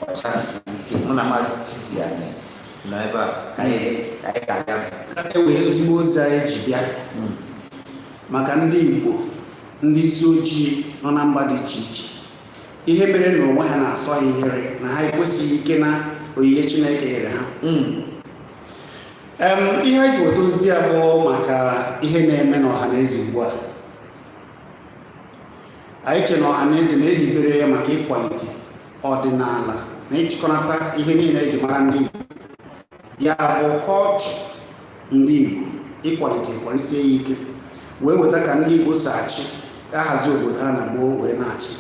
Ọcha Ntị Ike. Mụ na Maazị Chizzy anyị nọ ebe a ka anyị ga-aga. Ewee ezigbo ozi anyị ji bịa maka ndị Igbo, ndị isi ojii nọ na mba dị iche iche. Ihe mere na onwe ha na-asọ ha ihere na ha ekwesịghị ike na onyinye Chineke nyere ha. Ihe anyị ji weta ozi ya bụ maka ihe na-eme n'ọha na eze ugbu a. Anyị che na ọha na eze na-ehibere ya maka ịkwalite ọdịnala na ịchịkọnata ihe niile eji mara ndị Igbo, ya bụ kọlchọ ndị Igbo, ịkwalite kwalisie ya ike, wee weta ka ndị Igbo si achị, ka ahazi obodo ha na gboo wee na-achị.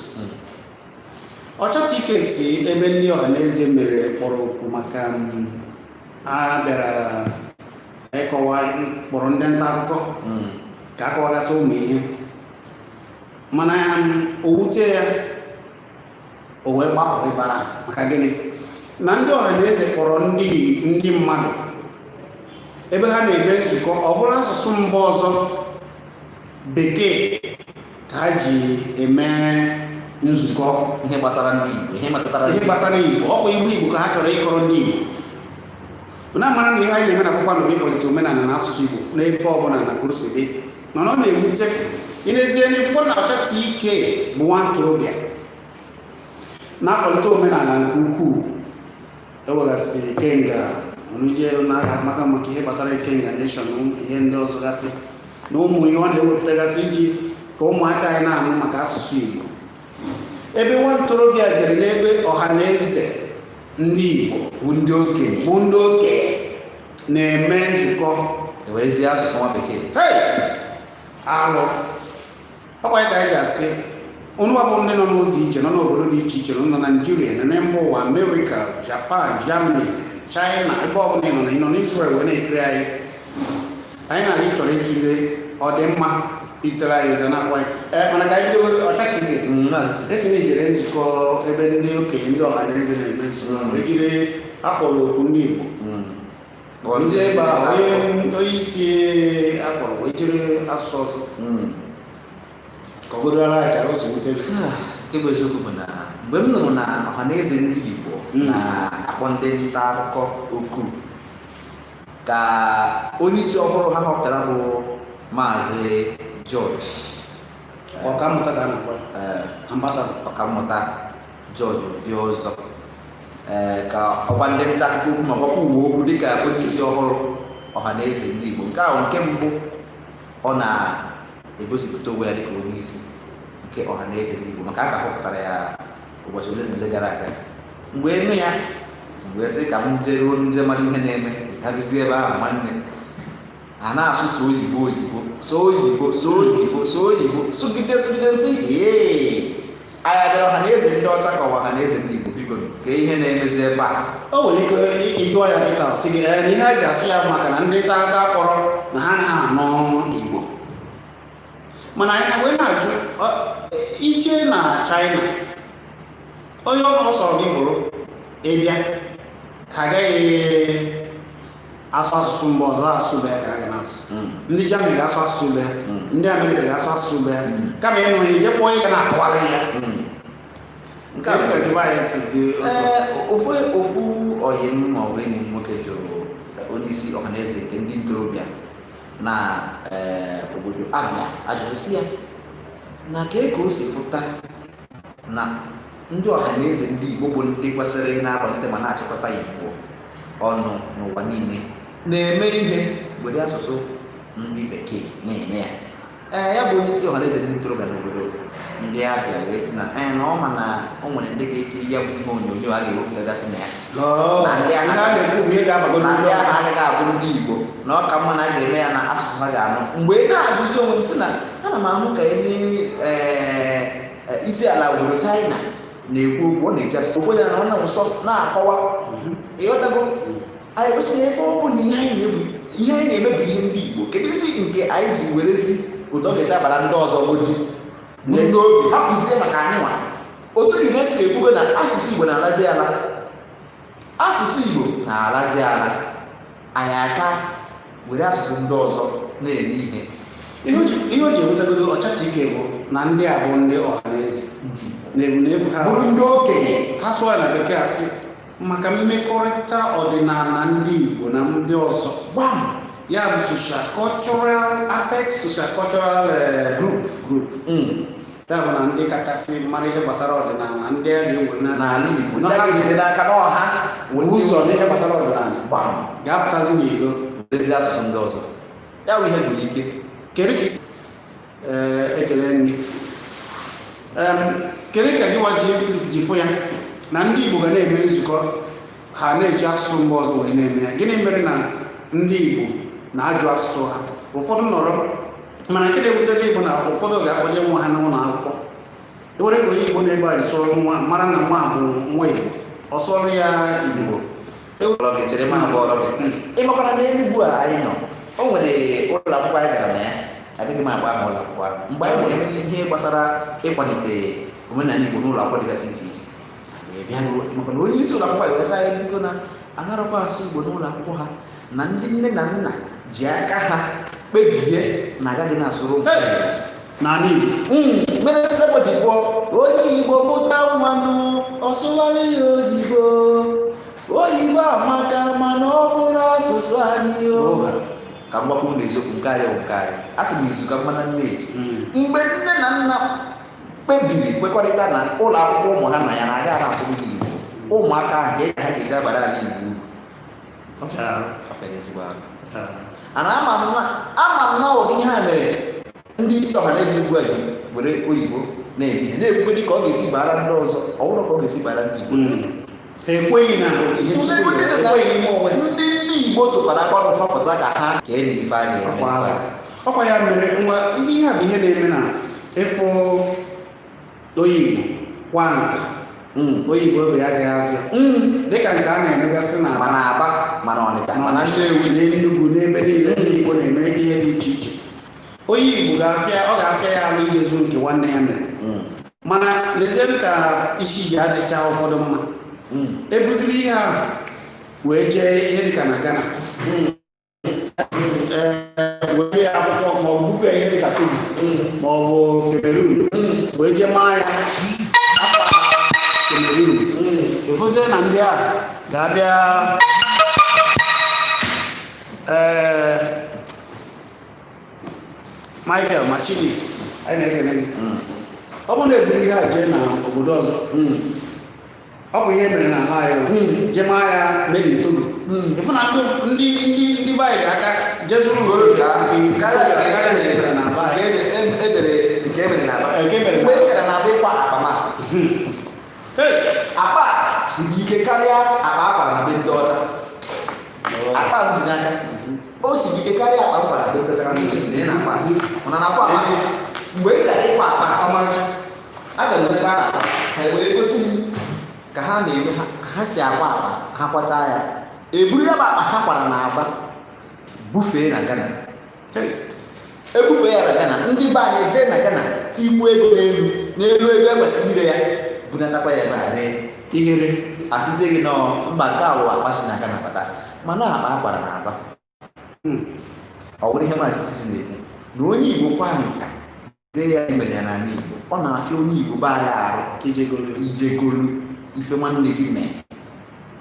Ọchatike si ebe ndị ọha na eze mere kpọrọ okwu maka a bịara ịkọwa, kpọrọ ndị nta akụkọ ka akọwagasị ụmụ ihe, mana o wute ya, o wee gbapụ ebe ahụ. Maka gịnị? Na ndị ọha na eze kpọrọ ndị mmadụ ebe ha na-eme nzukọ, ọ bụrụ asụsụ mba ọzọ, Bekee, ka ha ji eme nzukọ. Ihe gbasara ndị Igbo, ihe metụtara ihe gbasara Igbo, ọ bụ Igbo Igbo ka ha chọrọ ịkọrọ ndị Igbo na mara na ihe anyị na-eme na Kpakpando bụ ịkwalite omenala na asụsụ Igbo n'ebe ọbụla na ka o si dị. Mana ọ na-ewute ịnezie n'ifụkwa na Ọcha TK bụ nwa ntorobịa na-akwalite omenala nke ukwuu. Ewegasịrị ikenga ọnụje n'ahịa maka ihe gbasara Ikenga Nation, ihe ndị ọzọ gasị na ụmụ ihe ọ na-ewepụtagasị iji ka ụmụaka anyị na-anụ maka asụsụ Igbo. Ebe nwa ntorobịa jere n'ebe ọha na eze ndị Igbo bụ ndị okenye bụ ndị okenye na-eme nzukọ, ewerezie asụsụ nwa bekee. Hey! Alụ ọkwa ya ka anyị ga-asị ụnụ bụ ndị nọ n'ụzọ ije, nọ n'obodo dị iche iche, nọ na Naijiria, nọ na mba ụwa, Amerịka, Japan, Germany, China, ebe ọbụla ị nọ, na ị nọ n'Israel wee na-ekiri anyị, anyị na-aga ịchọrọ ịtụle ọdịmma isere anyị ozi na-akwa anyị. Ee, mana ka anyị bido. Ọcha TV, Maazị Chizzy. Esi na ijere nzukọ ebe ndị okenye, ndị ọha na eze na-eme nzukọ, wee jiri akpọrọ okwu ndị Igbo ndị ebe a, onye isi akpọrọ wee jiri asụsụ ọzọ ka ọ godoro anyị ka o si wute gị. Nke bụ eziokwu bụ na mgbe m nụrụ na ọha na eze ndị Igbo na-akpọ ndị nta akụkọ oku ka onye isi ọhụrụ ha họpụtara, bụ Maazị George Ọkammụta ka a na-akpọ ya. Ambassador. Ọkammụta George Obiozor, ee, ka ọgwa ndị nta akụkọ okwu ma gwakwa uwe okwu dịka onye isi ọhụrụ ọha na eze ndị Igbo, nke ahụ nke mbụ ọ na-egosipụta onwe ya dịka onye isi nke ọha na eze ndị Igbo, maka a ka họpụtara ya ụbọchị ole na ole gara aga. Mgbe enu ya mgbe sị ka m jere onu nje mara ihe na-eme, garuzie ebe ahụ, nwanne, a na-asụ so oyibo, oyibo, so oyibo, so oyibo, so oyibo, sụgide sụgide, nsị ee, anyị abịara ọha na eze ndị ọcha ka ọha na eze ndị Igbo? Biko, ka ihe na-emezi ebe a. O nwere ike ịjụọ ya kịta, sị gị ee, na ihe a ji asụ ya bụ maka na ndị nta aka kpọrọ na ha anaghị anụ Igbo. Mana anyị na wee na-ajụ, ije na China, onye ọ sọrọ gị bụrụ, ịbịa, ha agaghị asụ asụsụ mba ọzọ, asụsụ be ya ka ha ga na-asụ. Ndị Germany ga-asụ asụsụ be ha, ndị Amerịka ga-asụ asụsụ be ha, kama ịnụ ya ije kpọọ onye ga na-akọwara ya. Nke a Nke a ka anyị si dị otu. Ee, ofu oyi m ma ọ bụ enyi m nwoke jụrụ onye isi ọhaneze nke ndị ntorobịa na obodo Abịa ajụjụ, si ya na kee ka o si pụta na ndị ọhaneze ndị Igbo, bụ ndị kwesịrị ị na-akwalite ma na-achịkọta Igbo ọnụ n'ụwa niile, na-eme ihe were asụsụ ndị Bekee na-eme ya. Ee, ya bụ onye isi ọhaneze ndị ntorobịa n'obodo ndị Abịa wee sị na ee, na ọ ma na o nwere ndị ga-ekiri ya bụ ihe onyonyo a ga-ewepụtagasị na ya na ndị ihe a na-ekwu bụ ihe ga-abago na ndị ndị ahụ ọzọ. Agaghị abụ ndị Igbo, na ọ ka mma na a ga-eme ya na asụsụ ha ga-anụ. Mgbe na-ajụzi onwe m sị na ana m ahụ ka ebe isi ala obodo China na-ekwu okwu, ọ na-eji asụsụ ofu onye na ọ na-ụsọ na-akọwa. Ịghọtago? Anyị kwesịrị, ebe ọ bụ na ihe anyị na-eme bụ ihe ndị Igbo, kedụzi nke anyị ji werezi otu ọ ga-esi abara ndị ọzọ godi n'obi, hapụzie maka anyị nwa? Otu UNESCO ekwugo na asụsụ Igbo na-alazi ala, asụsụ Igbo na-alazi ala. Anyị aka were asụsụ ndị ọzọ na-eme ihe. Ihe o ji ewetagodo Ọchata Ike bụ na ndị a bụ ndị ọha na eze. Ndị Igbo. Na-ebu na-ebu ha Bụrụ ndị okenye. Ha sụọ ya na Bekee, asị maka mmekọrịta ọdịnala ndị Igbo na ndị ọzọ. Gbam. Ya bụ social cultural, apex social cultural group. Ya bụ na ndị kachasị mara ihe gbasara ọdịnala, ndị a ga-ewere n'ala Igbo, na ndị a ha ga-ejide n'aka n'ọha bụ ụzọ n'ihe gbasara ọdịnala ga-apụtazi n'ilo. Werezie asụsụ ndị ọzọ. Ya bụ ihe gwụrụ ike. Kedu ka isi ee ekele gị? Kedu ka gị gwaji ji fụ ya na ndị Igbo ga na-eme nzukọ, ha na-eji asụsụ mba ọzọ wee na-eme ya? Gịnị mere na ndị Igbo na-ajụ asụsụ ha? Ụfọdụ nọrọ, mana nke na-ewute ndị Igbo na ụfọdụ ga-akpọje nwa ha n'ụlọ akwụkwọ, ewere ka onye Igbo na-ebe a ji sụọrọ nwa, mara na nwa bụ nwa Igbo, ọ sụọrọ ya Igbo. Ụlọ gị chere ma abụọ gị. Ị makwara na Enugwu a anyị nọ, o nwere ụlọ akwụkwọ anyị gara na ya. Agaghị m agba aha ụlọ akwụkwọ ahụ. Mgbe anyị na-eme ihe gbasara ịkwalite omenala Igbo n'ụlọ akwụkwọ dịgasị iche iche, anyị bịa ruo, maka na onye isi ụlọ akwụkwọ anyị wee sị anyị bigo na anarakwa asụ Igbo n'ụlọ akwụkwọ ha, na ndị nne na nna ji aka ha kpebie na agaghị na-asụrụ ụmụ ha Igbo. N'ala Igbo. Mere Flavour ji kwuo, "Onye Igbo mụta mmanụ, ọsụwalụ ya oyibo. Oyibo amaka, mana ọ bụrụ asụsụ anyị o." Oha. Ka m gwakwu m eziokwu, nke anyị bụ nke anyị. A sị na izu ka mma na nne eji. Mgbe nne na nna kpebiri kwekọrịta na ụlọ akwụkwọ ụmụ ha na ya na-aga na-asụrụ ha Igbo, ụmụaka ahụ ka ha ga-esi abara ala Igbo uru. Ọ fịara arụ. Ọ fere ezigbo arụ. Ọ fịara arụ. Ana ama m na ụdị ihe a mere ndị isi ọha na eze ugbu a ji were oyibo na-eme ihe, na-ekwukwe dị ka ọ ga-esi bara ndị ọzọ, ọ bụrụ ka ọ ga-esi bara ndị Igbo. Ha ekweghị na ihe Tụlee Chukwu ndị nyere, dị na ekweghị n'ime onwe ha. Ndị Igbo tụkwara aka ọnụ họpụta ka ha kee na ife a ga-eme. Ọkwa ahụ. Ọkwa ya mere ngwa, ihe a bụ ihe na-eme na ịfụ onye Igbo kwa nka, onye Igbo obe ya agaghị azụ ya, dịka nke a na-emegasị na Ma na Aba, ma na Ọnịcha, na ma na Nnewi, na Enugu, n'ebe niile ndị Igbo na-eme ihe dị iche iche. Onye Igbo ga-afịa, ọ ga-afịa ya alụ ijezu nke nwanne ya mere. Mana lezienụ ka isi ji adịcha ụfọdụ mma. Ebuziri ihe ahụ wee jee ihe dịka na Ghana, ee, were ya akwụkwọ ma ọ bụ bupụ ya ihe dịka Togo ma ọ bụ Cameroon, wee jee maa ya afa Cameroon. Ịfụzie na ndị a ga-abịa, ee, Michael Machinis, anyị na-ekele gị. Ọ bụrụ na eburu ihe a jee na obodo ọzọ, ọ bụ ihe mere n'ala anyị o. Jee maa ya made in Togo, ịfụ na ndị be anyị ga-aka jezuru nke karịa karịa nke emere na be anyị. Nke edere, nke emere na Aba. Nke emere na Mgbe e gara na Aba ịkwa akpa ma Hey! akpa a siri ike karịa akpa a kwara na be ndị ọcha. Akpa m ji n'aka, o siri ike karịa akpa m kwara na be ndị ọcha. Ka m siri na ị na-akpa, mana na afọ akpa, mgbe m gara ịkwa akpa ọmarịcha, agara m ebe a na-akpa, ha wee gosi m ka ha na-eme ha, ka ha si akwa akpa ha. Kwachaa ya, eburu ya bụ akpa ha kwara na Aba bufee na Ghana. Hey! Ebufee ya na Ghana, ndị be anyị jee na Ghana tigbuo ego n'elu n'elu ego ekwesịrị ire ya, bunatakwa ya ebe a ree. Ihere. Asịzie gị nọọ mba, nke a bụ akpa si na Ghana bata, mana akpa a kwara na Aba. Ọ bụrụ ihe Maazị Tisi na-ekwu na onye Igbo kwa nka dee ya mere ya n'ala Igbo, ọ na-afịa onye Igbo be anyị arụ Ijegolu. Ijegolu ife nwanne gị mee,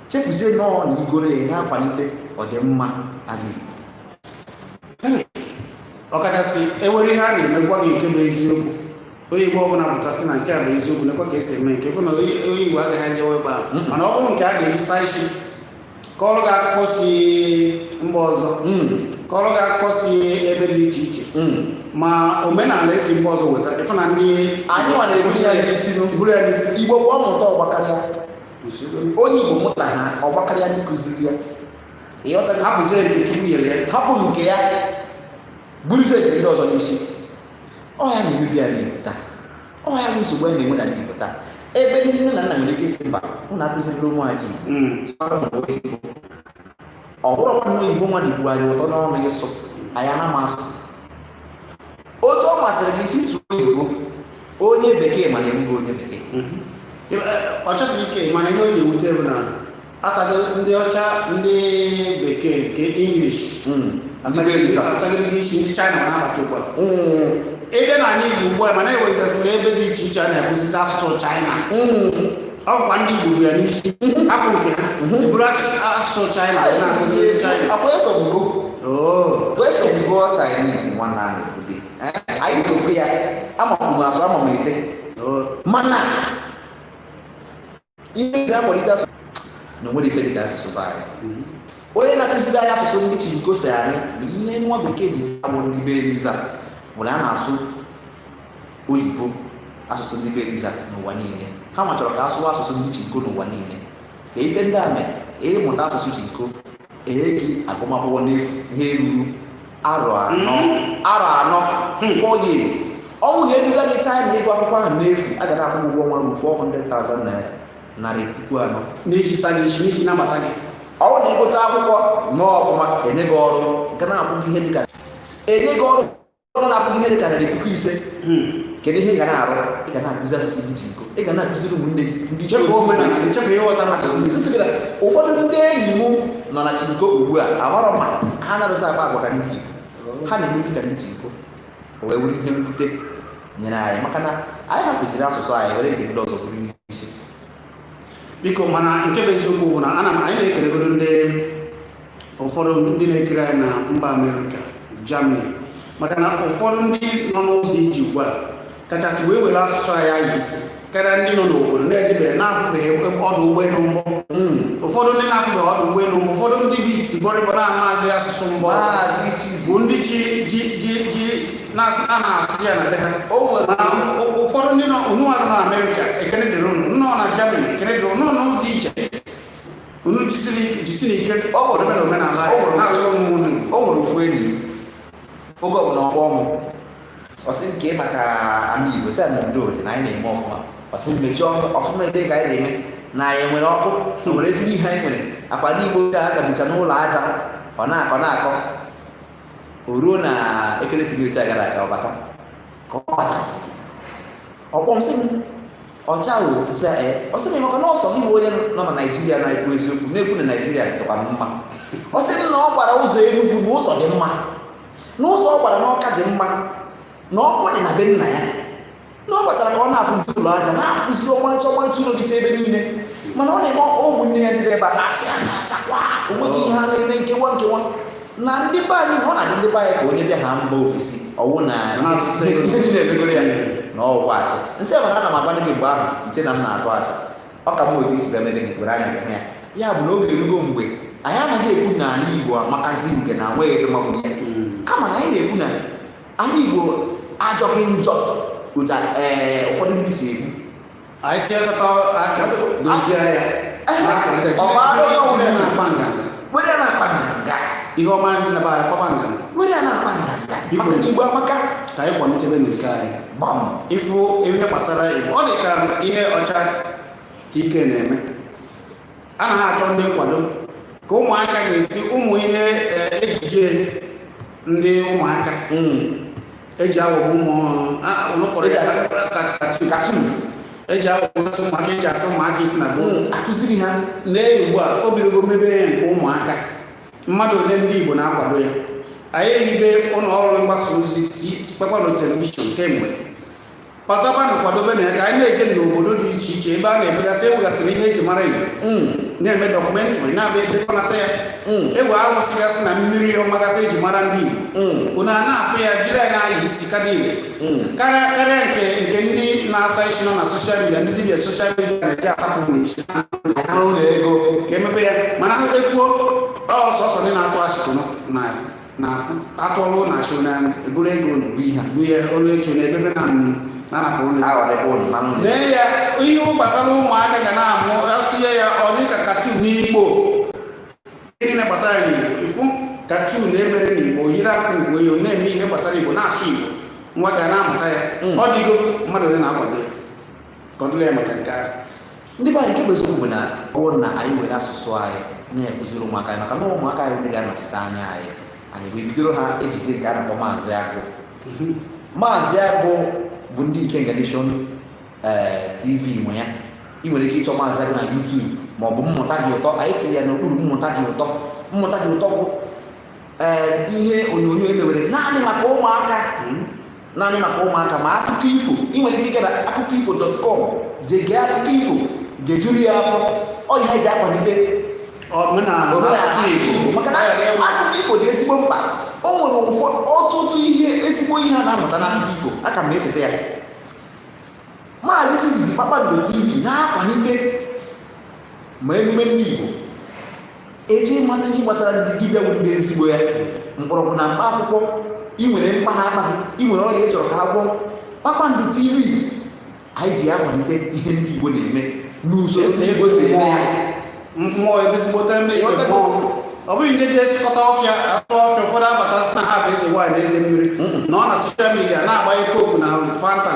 chefuzie nọọ na igoro ya na-akwalite ọdịmma ala Igbo. Ọkachasị ewere ihe a na-eme gwa gị nke bụ eziokwu, onye Igbo ọbụla pụtasị na nke a bụ eziokwu, nekwa ka esi eme nke fụ na onye Igbo agaghị anyewe ebe ahụ. Mana ọ bụrụ nke a ga-eji saa isi, kọọrọ gị akụkọ si mba ọzọ, kọọrọ gị akụkọ si ebe dị iche iche, ma omenala esi mba ọzọ weta, ịfụ na ndị Anyị nwa na-ebute ya n'isi nụ. Buru ya n'isi. Igbo bụ ọmụta ọgbakarịa. Onye Igbo mụta ha ọgbakarịa ndị kụziri ya. Ịghọtago? Hapụzie nke Chukwu nyere ya. Hapụ nke ya, buruzie nke ndị ọzọ n'isi. Ọ ya na-emebi ala Igbo taa. Ọ ya bụ nsogbu anyị na-enwe n'ala Igbo taa, ebe ndị nne na nna nwere ike isi mba, ụnụ akụzirila ụmụ anyị Igbo, sụara m oyibo. Ọ bụrụkwa na oyibo nwa dịgbu anyị ụtọ n'ọnụ ịsụ, anyị ana m asụ otu ọ masịrị gị isi sụọ oyibo onye bekee, mana ebughị onye bekee. Ọchọta ike, mana ihe o ji ewute bụ na asago ndị ọcha, ndị bekee nke English Ndị Elisa. Asagide gị isi, ndị China ma na-abata ugbu a. Ebe n'ala Igbo ugbu a, mana ewegasịrị ebe dị iche iche a na-akụzizi asụsụ China. Ọ bụkwa ndị Igbo bụ ya n'isi, hapụ nke ha, eburu asụsụ China wee na-akụziri ndị China. Akwa eso ngo. Oo. Eso ngo Chinese nwanne a na-ekwute. Anyị sokwe ya, amakwu m asụ, ama m ete. Oo. Mana ihe ji akwalite asụsụ na onwere ife dịka asụsụ be anyị, onye na-akụziri anyị asụsụ ndị Chinko si anyị na ihe nwa bekee ji abụ ndị be Eliza bụ na a na-asụ oyibo, asụsụ ndị be Eliza n'ụwa niile. Ha ma chọrọ ka a sụwa asụsụ ndị Chinko n'ụwa niile, ka ife ndị a mee ịmụta asụsụ Chinko, enye gị agụmakwụkwọ n'efu ihe ruru arọ 4, arọ 4, 4 years. Ọnwụ na-eduga gị China ịgụ akwụkwọ ahụ n'efu, a ga na-akwụ gị ụgwọ ọnwa ruru 400,000 naira, 400,000. N'iji sa gị isi, n'iji nabata gị. Ọrụ na ịgụcha akwụkwọ mee ọfụma, enye gị ọrụ ga na-akwụ gị ihe dịka, enye gị ọrụ ga na-akwụ gị ihe dịka 500,000. Kedu ihe ị ga na-arụ? Ị ga na-akụzi asụsụ ndị Chinko, ị ga na-akụziri ụmụnne gị ndị Chefu omenala gị, chefu ihe ghọtara. Asụsụ ndị sisi gị na ụfọdụ ndị enyi m nọ na Chinko ugbu a, amarọ ma ha na-arụzi akpa agwa ka ndị Igbo, ha na-emezi ka ndị Chinko. O wee bụrụ ihe mwute nyere anyị, maka na anyị hapụziri asụsụ anyị were nke ndị ọzọ bụrụ n'isi. Biko, mana nke bụ eziokwu bụ na ana m anyị na-ekelegoro ndị ụfọdụ ndị na-ekiri anyị na mba Amerịka, Germany, maka na ụfọdụ ndị nọ n'ụzọ iji ugbu a kachasị wee were asụsụ anyị aya isi karịa ndị nọ n'obodo na-ejebeghị, na-afụbeghị ọdụ ụgbọelu mbụ. Ụfọdụ ndị na-afụbeghị ọdụ ụgbọelu mbụ, ụfọdụ ndị bi tibọrịbọ na-ama ndị asụsụ mbụ ọzọ, Maazị Chizi, bụ ndị ji ji ji ji na-asụ, a na-asụ ya na be ha. O nwere Mana ụfọdụ ndị nọ unu nọ na Amerịka, ekene dịrị unu. Nọ na Germany, ekene dịrị unu. Nọ n'ụzọ ije, unu jisiri ike, jisiri ike. O nwere Debe na omenala o anyị nwere na-asụ ụmụ unu Igbo. O nwere ofu enyi m, oge ọbụla ọkpọ m, ọ sị nke maka ana Igbo, sị na udo dị, na anyị na-eme ọfụma. Ọ sị mechie ọnụ ọfụma, ebe ka anyị na-eme na anyị nwere ọkụ, na nwere ezigbo ihe anyị nwere akwa ndị Igbo ga aka bicha n'ụlọ aja. Ọ na-akọ na-akọ, o ruo na ekeresimesi a gara aga, ọ bata ka ọ batasị, ọkpọ m sị m ọcha o sị ee, ọ sị m maka na ọsọ gị bụ onye nọ na Naijiria na-ekwu eziokwu, na-ekwu na Naijiria dịtụkwa mma. Ọ sị m na ọ gbara ụzọ Enugu na ụzọ dị mma, na ụzọ ọ gbara n'Ọka dị mma, na ọkụ dị na be nna ya, na ọ batara ka ọ na-afụzi ụlọ aja, na-afụzi ọmarịcha ọmarịcha ụlọ dịcha ebe niile. Mana ọ na-eme ụmụnne ya ndị ebe a na-asị ya na-achakwa onweghị ihe ha na-eme, nkewa nkewa na ndị be anyị, na ọ na-adị ndị be anyị ka onye bịa ha mba ofesi ọwụ na Na-atụtụ ego. Ihe niile emegoro ya na ọgwụ asị nsị. Mana ana m agwa gị mgbe ahụ iche na m na-atụ asị, ọ ka mma otu isi bịa mere gị were anya gị hụ ya. Ya bụ na oge erugo mgbe anyị anaghị ekwu na ala Igbo amakazi nke na nweghị ebe magburu ya, kama na anyị na-ekwu na ala Igbo ajọghị njọ otu ee ụfọdụ ndị si ekwu. Anyị tinyekọta aka dozie ya, na-akwalite. Ọ bara onye ọbụla Jiri na-akpa nganga. Were ya na-akpa nganga. Ihe ọma ndị na be anyị kpaba nganga. Were ya na-akpa nganga. Biko. Maka na Igbo amaka. Ka anyị kwalitebe nke anyị. Gbam. Ịfụ ihe gbasara Igbo, ọ dị ka ihe ọcha TK na-eme, anaghị achọ ndị nkwado ka ụmụaka ga-esi ụmụ ihe ejije ndị ụmụaka eji aghọgbu ụmụ unu kpọrọ ya cartoon. Cartoon. Eji aghọgbu ụmụaka, eji asị ụmụaka isi na gboo. Akụziri ha. Lee ugbu a, o bidogo mebe ya nke ụmụaka, mmadụ ole ndị Igbo na-akwado ya. Anyị ehibe ụlọ ọrụ mgbasa ozi Kpakpando Television kemgbe, kpatabanụ kwadobe na ya ka anyị na-eje n'obodo dị iche iche ebe a na-emegasị, ewegasịrị ihe eji mara Igbo, na-eme documentary, na-abịa edekọnata ya. Ewe arụsịgasị na mmiri ọmagasị eji mara ndị Igbo, unu a na-afụ ya, jiri ya na-aya isi kada ile karịa karịa nke ndị na-asa isi nọ na social media, ndị dibịa social media na-eji asapụ n'isi. Ahụ na ego. Ka emebe ya, mana ha ekwuo ọsọsọ ndị na-atụ asị na-afụ atụọlụ na asị na eburu ego unu bụ ihe bụ ihe olu echu na ebebe na na-anapụrụ na aghọrịkwa ụnụ na nnụnụ. Lee ya, ihe gbasara ụmụaka ga na-amụ, tinye ya ọ dị ka cartoon n'Igbo, ihe niile gbasara ya n'Igbo. Ifu cartoon na-emere n'Igbo, yiri akwa Igbo, ya na-eme ihe gbasara Igbo, na-asụ Igbo, nwa ga na-amụta ya. Ọ dịgo mmadụ ole na-akwado ya ka ọ dịla ya maka nke ahụ. Ndị be anyị, nke bụ eziokwu bụ na ọ bụrụ na anyị were asụsụ anyị na-ekụziri ụmụaka anyị, maka na ụmụaka anyị ndị ga-anọchite anya anyị, anyị wee bidoro ha ejije nke a na-akpọ Maazị Agụ. Maazị Agụ bụ ndị Ikenga Nation TV nwe ya. Ị nwere ike ịchọ Maazị Agụ na YouTube ma ọ bụ Mmụta Dị Ụtọ. Anyị tinye ya n'okpuru Mmụta Dị Ụtọ. Mmụta Dị Ụtọ bụ ihe onyonyo emewere naanị maka ụmụaka. Naanị maka ụmụaka, ma akụkọ ifo. Ị nwere ike ịga na akụkọifo.com, jee gee akụkọ ifo, gejuru ya afọ. Ọ ihe ji akwalite omenala omenala asụsụ Igbo, Igbo. Maka na akụkọ ifo dị ezigbo mkpa. O nwere ụfọdụ ọtụtụ ihe, ezigbo ihe a na-amụta n'akụkọ ifo. Aka m na-echeta ya. Maazị Chizi ji Kpakpando TV na-akwalite ma emume ndị Igbo, eji ịmata ihe gbasara ndị dibịa bụ ndị ezigbo ya, mgbọrọgwụ na mkpa akwụkwọ. Ị nwere mkpa na-akpa gị, ị nwere ọrịa ị chọrọ ka a gwọọ, Kpakpando TV anyị ji ya akwalite ihe ndị Igbo na-eme n'usoro ndị Igbo si eme ya. Mmụọ ebezigbote mmehie. Ịghọtago? Mmụọ, ọ bụghị ndị ji esikọta ọfịa, atụ ọfịa. Ụfọdụ abata sị na ha bụ eze nwaanyị na eze mmiri, nọ na social media na-agbanye Coke na Fanta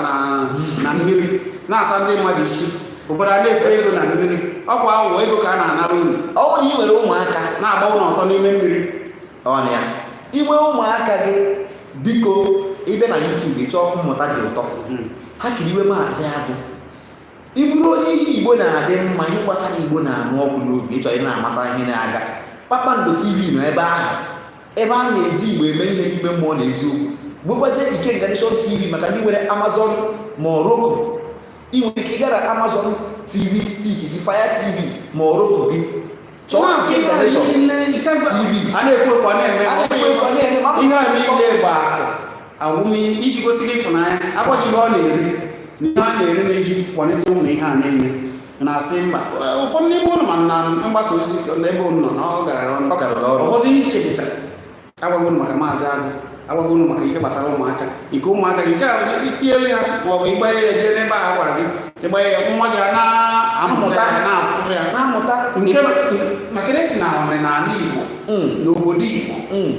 na mmiri, na-asa ndị mmadụ isi. Ụfọdụ a na-efe ego na mmiri. Ọkwa aghụghọ ego ka a na-anara unu. Ọ bụrụ na ị nwere ụmụaka na-agba unu ọtọ n'ime mmiri. Ọ na ya inwe ụmụaka gị, biko, ịbịa na YouTube, chọọ mmụta dị ụtọ, ha kiriwe Maazị Agụ. Ị bụrụ onye ihe Igbo na-adị mma, ihe gbasara Igbo na-anụ ọkụ n'obi, ị chọrọ ị na-amata ihe na-aga, Kpakpando TV nọ ebe ahụ, ebe a na-eji Igbo eme ihe n'ime mmụọ na eziokwu. Nwekwazie Ikenga Nation TV maka ndị nwere Amazon ma ọ Roku. Ị nwere ike ịga na Amazon TV Stick gị, Fire TV ma ọ Roku gị, chọọ Ikenga Nation TV. A na-ekwu ekwu, a na-eme. A na-ekwu ekwu, a na-eme, Ihe a niile bụ akụ agwụmihe iji gosi gị ịfụnanya. Agwaghị ihe ọ na-eri na ihe a na-eri na-eji kwalite ụmụ. Ihe a niile na-asị mba, ụfọdụ n'ime ụnụ ma na mgbasa ozi n'ebe ụnụ nọ na ọ gara ọnụ. Ọ garara ọrụ. Ụfọdụ ichepụta agwaghị ụnụ maka Maazị Agụ, agwaghị ụnụ maka ihe gbasara ụmụaka, nke ụmụaka gị nke a itinyela ha, ma ọ bụ ịgbanye ya jee n'ebe a gwara gị ịgbanye ya, nwa gị a na-amụta ya, na-afụ ya. Na-amụta. Nke maka na esi na ọdịnala Igbo n'obodo Igbo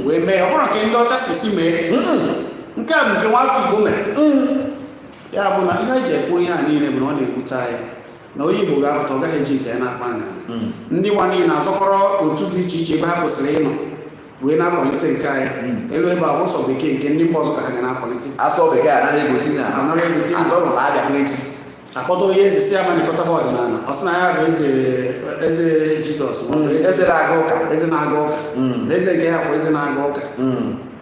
wee mee. Ọ bụrụ nke ndị ọcha si mee, nke a bụ nke nwafọ Igbo mere. Ya bụ na ihe eji ekwu ihe a niile bụ na ọ na-ewute anyị na onye Igbo ga-apụta, ọ gaghị eji nke ya na-akpa nganga. Ndị nwa niile na-azọkọrọ otu dị iche iche ebe ha kwesịrị ịnọ wee na-akwalite nke anyị. Elu ebe a bụ sọ bekee, nke ndị mba ọzọ ka ha ga na-akwalite. Asọ bekee, anara ego tina. Anara ego tina. Asọ nụrụ abịakwa echi. Akpọta onye eze si ya manikọtaba ọdịnala, ọ sị na ya bụ eze, eze Jizọs, ma ọ bụ Eze na-aga ụka. Eze na-aga ụka. Na eze nke ya bụ eze na-aga ụka.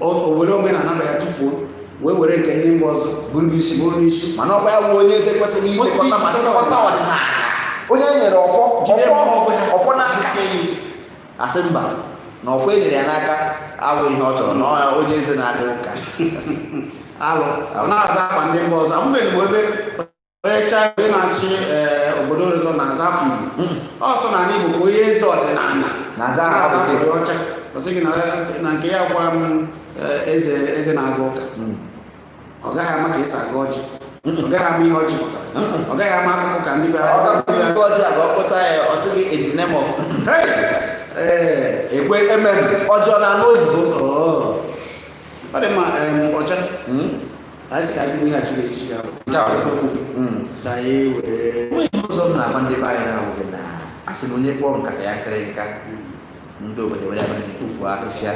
O were omenala be ya tụfuo, wee were nke ndị mba ọzọ buru n'isi. Buru n'isi. Mana ọkwa ya bụ onye eze kwesịrị Kwesịrị ilekọta ma ijikọta chịkọta ọdịnala, onye e nyere ọfọ. Jide Ọfọ mmụọ bụ ha. Ọfọ n'aka. Jisie ya ike. Asị mba, na ọfọ e nyere ya n'aka abụghị ihe ọ chọrọ, na ọ onye eze na-aga ụka. Alụ ọ na-aza akwa ndị mba ọzọ. Ahụbeghị m ebe onye China, onye na-achị obodo ọzọ na-aza afọ Igbo. Ọsọ n'ala Igbo ka onye eze ọdịnala na-aza aha na-aza afọ bekee. ya ọcha. Ọ sị gị na nke ya gwa m eze, eze na-aga ụka. Ọ gaghị ama ka esi aga ọjị, ọ gaghị ama ihe ọjị pụtara, ọ gaghị ama akụkọ ka ndị be Ọ ha. ga-abụ ọjị a ga ọkpọcha ya, ọ sị gị, "In the name of." Hey! Ee. Ekwe emem ọjọọ na anụ oyibo. Oh. Ọ dị mma. Ọcha, anyị sị ka anyị bụ ihe a chiri echichi ga-abụ Nke a bụ eziokwu gị. Ka anyị wee Onwe ihe ọzọ m na-agwa ndị be anyị na-abụghị na a sị na onye kpọọ nkata ya nkịrịnka, ndị obodo were ya kpofuo afịfịa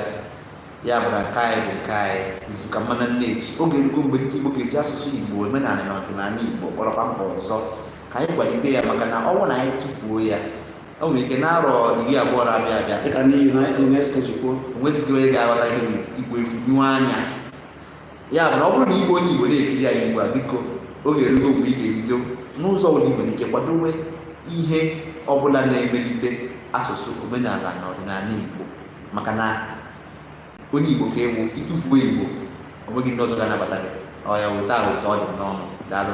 ya. Bụ na nke anyị bụ nke anyị izu ka mma na nneji. Oge erugo mgbe ndị Igbo ga-eji asụsụ Igbo, omenala na ọdịnala Igbo kpọrọkwa mba ọzọ, ka anyị kwalite ya, maka na ọnwụ na anyị tụfuo ya, o nwere ike n'arọ 20 na-abịa abịa, dịka ndị UNESCO ji kwuo, onwezighị onye ga-aghọta ihe bụ Igbo, efu nyụọ anya. Ya bụ na ọ bụrụ na Igbo, onye Igbo na-ekiri anyị ugbu a, biko, oge erugo mgbe ị ga-ebido n'ụzọ ọbụla ị nwere ike kwadowe ihe ọbụla na-emelite asụsụ, omenala na ọdịnala Igbo, maka na onye Igbo ka ewu ịtụfuo Igbo, ọ nweghị ndị ọzọ ga-anabata gị. Ọ ya wụta ụtọ ọ dị m n'ọnụ. Daalụ.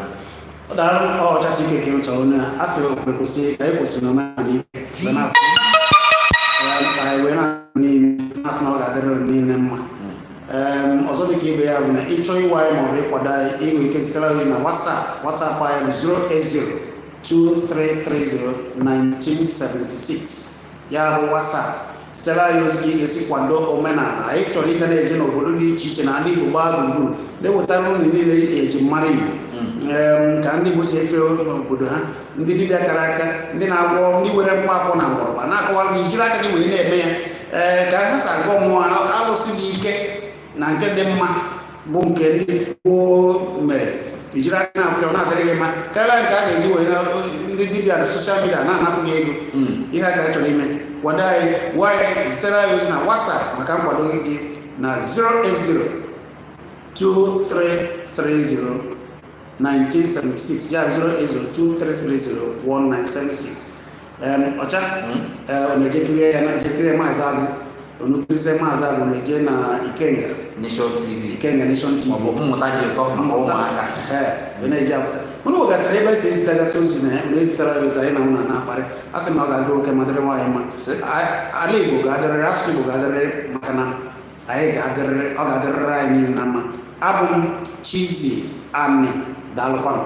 Ọ daalụ. Ọcha Chike ka ịrụcha onye a sịrị okpukpe kwụsị ka anyị kwụsịrị n'omenala Igbo wee na-asị anyị wee na-niile na-asị na ọ ga-adịrị unu niile mma. Ọzọ dịka ibe ya bụ na ịchọ ịwa anyị maọbụ ịkwado anyị, inwe ike zitere anyị ozi na WhatsApp. WhatsApp anyị bụ 08023301976. Ya bụ WhatsApp. Zitere anyị ozi ka ị ga-esi kwado omenala anyị. Chọrọ ịga na-eje n'obodo dị iche iche na ala Igbo gbaa gburugburu, na-ewetara unu niile eji mara Igbo, ka ndị Igbo si efe obodo ha, ndị dibịa kara aka, ndị na-agwọ, ndị were mkpa akwụ na mgbọrọgwụ na-akọwara gị, ijiri aka gị wee na-eme ya, ee, ka ha si agọ mmụọ, alụsị dị ike na nke dị mma bụ nke ndị gboo mere, ijiri aka na-afịa, ọ na-adịrị gị mma karịa nke a ga-eji wee ndị dibịa na social media na-anapụ gị ego. Ihe a ka anyị chọrọ ime. Kwado anyị, gwa anyị, zitere anyị ozi na WhatsApp maka nkwado gị na 080. 2330 1976, ya bụ 08023301976. Ọcha, ee, ọ na-ejekirie ya na jekirie Maazị Agụ, onukirizie Maazị Agụ na-eje na Ikenga Nation TV. Ikenga Nation TV. Maọbụ Mmụta Dị Ụtọ maka ụmụaka. Ee, ị na-eji apụta unu nwegasịrị ebe esi ezitegasị ozi na ya na-ezitere ya ozi, anyị na ụnụ na-akparị. A sị na ọ ga-adịrị oke ma dịrị nwaanyị mma. Ala Igbo ga-adịrịrị, asụsụ Igbo ga-adịrịrị, maka na anyị ga-adịrịrị, ọ ga-adịrịrị anyị niile na mma. Abụ m Chizzy Ani, daalụkwanụ.